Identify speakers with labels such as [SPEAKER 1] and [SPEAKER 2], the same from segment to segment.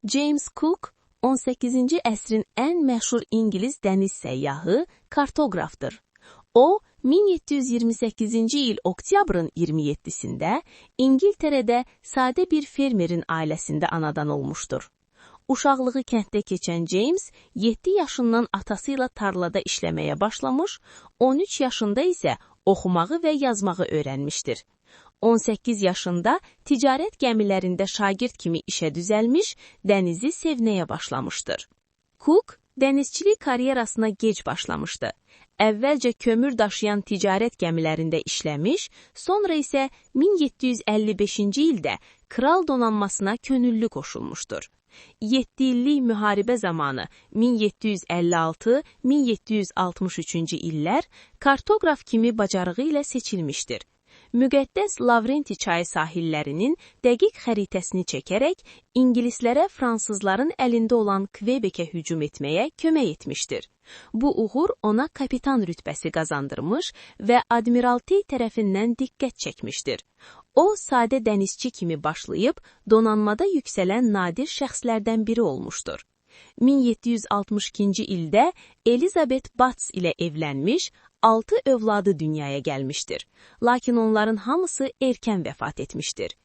[SPEAKER 1] James Cook 18-ci əsrin ən məşhur İngilis dəniz səyyahı, kartoqrafdır. O, 1728-ci il oktyabrın 27-sində İngiltərədə sadə bir fermerin ailəsində anadan olmuşdur. Uşaqlığı kənddə keçən James 7 yaşından atası ilə tarlada işləməyə başlamış, 13 yaşında isə oxumağı və yazmağı öyrənmişdir. 18 yaşında ticarət gəmilərində şagird kimi işə düzəlmiş, dənizi sevməyə başlamışdır. Cook dənizçilik karyerasına gec başlamışdı. Əvvəlcə kömür daşıyan ticarət gəmilərində işləmiş, sonra isə 1755-ci ildə kral donanmasına könüllü qoşulmuşdur. 7 illik müharibə zamanı 1756-1763-cü illər kartoqraf kimi bacarığı ilə seçilmişdir. Müqəddəs Lavrenti çayı sahillərinin dəqiq xəritəsini çəkərək ingilislərə fransızların əlində olan Kvebekə hücum etməyə kömək etmişdir. Bu uğur ona kapitan rütbəsi qazandırmış və Admiraltey tərəfindən diqqət çəkmişdir. O, sadə dənizçi kimi başlayıb donanmada yüksələn nadir şəxslərdən biri olmuşdur. 1762-ci ildə Elizabeth Batts ilə evlənmiş, 6 övladı dünyaya gəlmişdir. Lakin onların hamısı erkən vəfat etmişdir.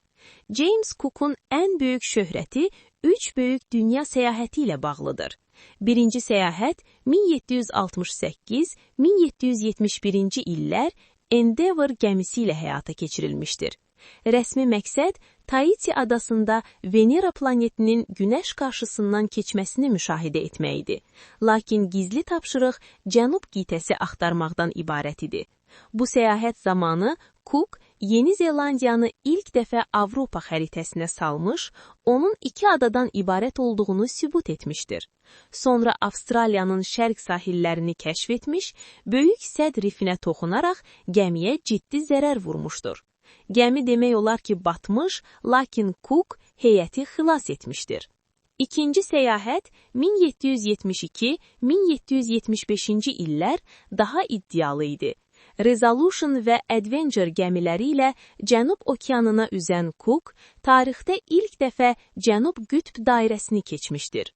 [SPEAKER 1] James Cook'un ən böyük şöhrəti 3 böyük dünya səyahəti ilə bağlıdır. Birinci səyahət 1768-1771-ci illər Endeavour gəmisi ilə həyata keçirilmişdir. Rəsmi məqsəd Taiti adasında Venera planetinin günəş qarşısından keçməsini müşahidə etmək idi. Lakin gizli tapşırıq Cənub qitəsi axtarmaqdan ibarət idi. Bu səyahət zamanı Cook Yeni Zelandiyanı ilk dəfə Avropa xəritəsinə salmış, onun iki adadan ibarət olduğunu sübut etmişdir. Sonra Avstraliyanın şərq sahillərini kəşf etmiş, böyük sədd rifinə toxunaraq gəmiyə ciddi zərər vurmuşdur. Gəmi demək olar ki, batmış, lakin Cook heyəti xilas etmişdir. İkinci səyahət 1772-1775-ci illər daha iddialı idi. Resolution və Adventure gəmiləri ilə Cənub okeanına üzən Cook tarixdə ilk dəfə Cənub qütb dairəsini keçmişdir.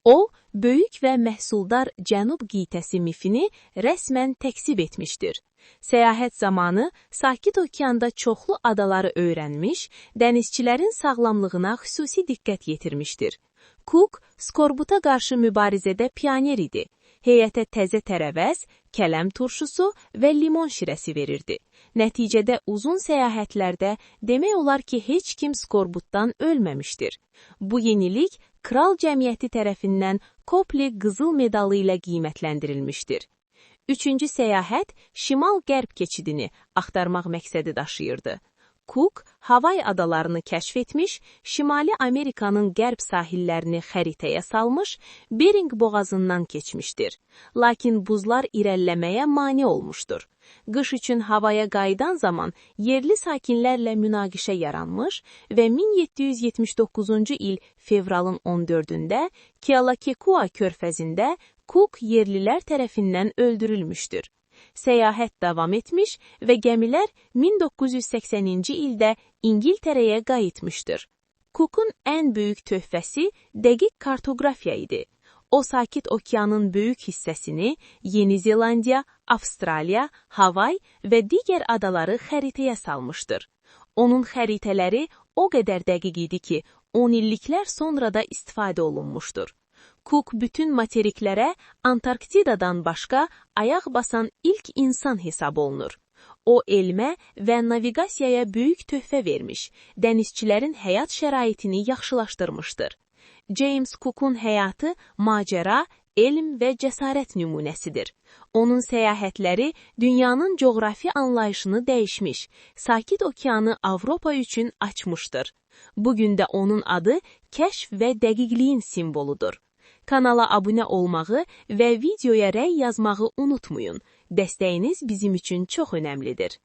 [SPEAKER 1] O, böyük və məhsuldar Cənub qitəsi mifini rəsmən təkzib etmişdir. Səyahət zamanı Sakit okeanda çoxlu adaları öyrənmiş, dənizçilərin sağlamlığına xüsusi diqqət yetirmişdir. Cook, skorbuta qarşı mübarizədə pioner idi. Heyətə təzə tərəvəz, kələm turşusu və limon şirəsi verirdi. Nəticədə uzun səyahətlərdə demək olar ki, heç kim skorbutdan ölməmişdir. Bu yenilik Kral Cəmiyyəti tərəfindən Copley qızıl medalı ilə qiymətləndirilmişdir. Üçüncü səyahət şimal-qərb keçidini axtarmaq məqsədi daşıyırdı. Cook, Havay adalarını kəşf etmiş, Şimali Amerikanın qərb sahillərini xəritəyə salmış, Bering boğazından keçmişdir. Lakin buzlar irəliləməyə mane olmuşdur. Qış üçün havaya qayıdan zaman yerli sakinlərlə münaqişə yaranmış və 1779-cu il fevralın 14-ündə Kealakekua körfəzində Cook yerlilər tərəfindən öldürülmüşdür. Səyahət davam etmiş və gəmilər 1980-ci ildə İngiltərəyə qayıtmışdır. Cook'un ən böyük töhfəsi dəqiq kartoqrafiya idi. O, Sakit okeanın böyük hissəsini Yeni Zelandiya, Avstraliya, Havay və digər adaları xəritəyə salmışdır. Onun xəritələri o qədər dəqiq idi ki, 10 illiklər sonra da istifadə olunmuşdur. Cook bütün materiklərə Antarktidadan başqa ayaq basan ilk insan hesab olunur. O, elmə və naviqasiyaya böyük töhfə vermiş, dənizçilərin həyat şəraitini yaxşılaşdırmışdır. James Cook'un həyatı macəra, elm və cəsarət nümunəsidir. Onun səyahətləri dünyanın coğrafi anlayışını dəyişmiş, Sakit okeanı Avropa üçün açmışdır. Bugün də onun adı kəşf və dəqiqliyin simvoludur. Kanala abunə olmağı və videoya rəy yazmağı unutmayın. Dəstəyiniz bizim üçün çox önəmlidir.